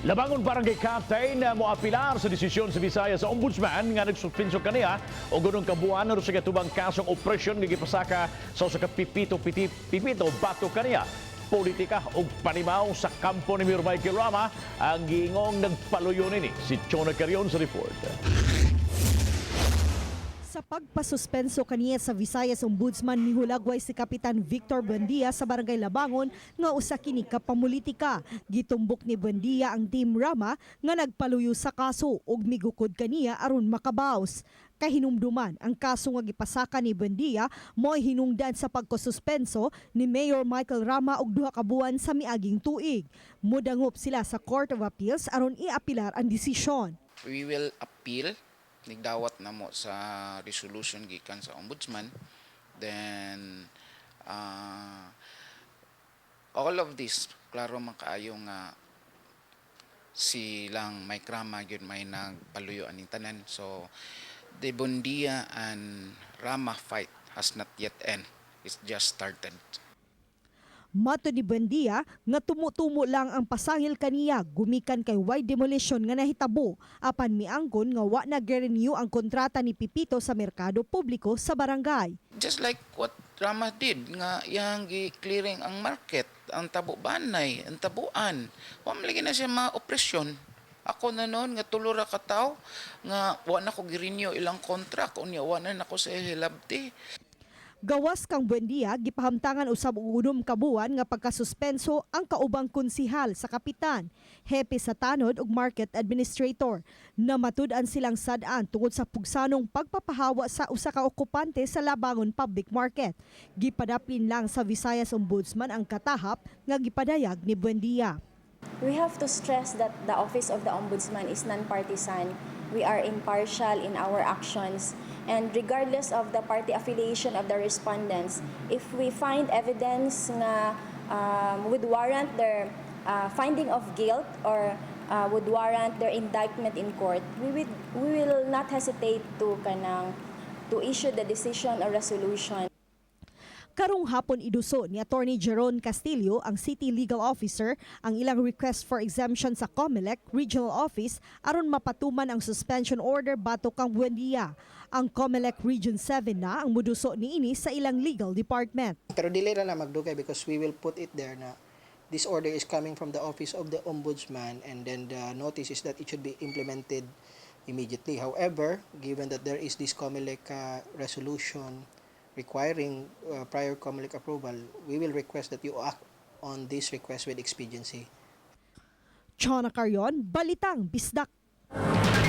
Labangon Barangay Captain na moapilar sa desisyon sa Visayas Ombudsman nga nagsuspenso kaniya og 6 ka buwan sa katubang kasong opresyon nga gipasaka sa usa ka pipito pipito batok kaniya. Politika ug panimaw sa kampo ni Mayor Michael Rama ang giingong nagpaluyo nini. Si Chona Carion sa report. Sa pagpasuspenso kaniya sa Visayas Ombudsman, mihulagway si Kapitan Victor Buendia sa Barangay Labangon nga usa kini ka pamulitika. Gitumbok ni Buendia ang Team Rama nga nagpaluyo sa kaso ug migukod kaniya aron makabaws. Kahinumduman, ang kaso nga gipasaka ni Buendia mo'y hinungdan sa pagkasuspenso ni Mayor Michael Rama og 2 ka buwan sa miaging tuig. Mudangop sila sa Court of Appeals aron iapilar ang desisyon. We will appeal. Nigdawat na mo sa resolution gikan sa Ombudsman. Then all of this, klaro man kaayo nga silang Mike Rama gyud may nagpaluyo aning tanan. So the Buendia and Rama fight has not yet end, it's just started. Matod ni Buendia nga tumutumo lang ang pasangil kaniya gumikan kay wide demolition nga nahitabo, apan miangkon nga wa na renew ang kontrata ni Pipito sa merkado publiko sa barangay. Just like what Rama did nga iyang gi-clearing ang market, ang tabo banay, ang tabuan. Wa man lagi na siya ma-opresyon. Ako na noon nga tulo ra ka tawo nga wa na ko gi-renew ilang contract, unya wa na nako sa hilabti. Gawas kang Buendia, gipahamtangan usab og 6 ka buwan nga pagkasuspenso ang kaubang konsihal sa kapitan, hepe sa tanod ug market administrator. Namatud-an silang sad-an tungod sa pugsanong pagpapahawa sa usa ka okupante sa Labangon Public Market. Gipadaplin lang sa Visayas Ombudsman ang katahap nga gipadayag ni Buendia. We have to stress that the Office of the Ombudsman is non-partisan. We are impartial in our actions. And regardless of the party affiliation of the respondents, if we find evidence nga would warrant their finding of guilt or would warrant their indictment in court, we will not hesitate to kanang to issue the decision or resolution. Karong hapon, iduso ni Attorney Jeron Castillo, ang City Legal Officer, ang ilang request for exemption sa COMELEC Regional Office aron mapatuman ang suspension order batok kang Buendia. Ang COMELEC Region 7 na ang muduso niini sa ilang legal department. Pero dili ra na magdugay because we will put it there na this order is coming from the Office of the Ombudsman and then the notice is that it should be implemented immediately. However, given that there is this COMELEC resolution requiring prior COMELEC approval, we will request that you act on this request with expediency. Chona Carion, Balitang Bisdak.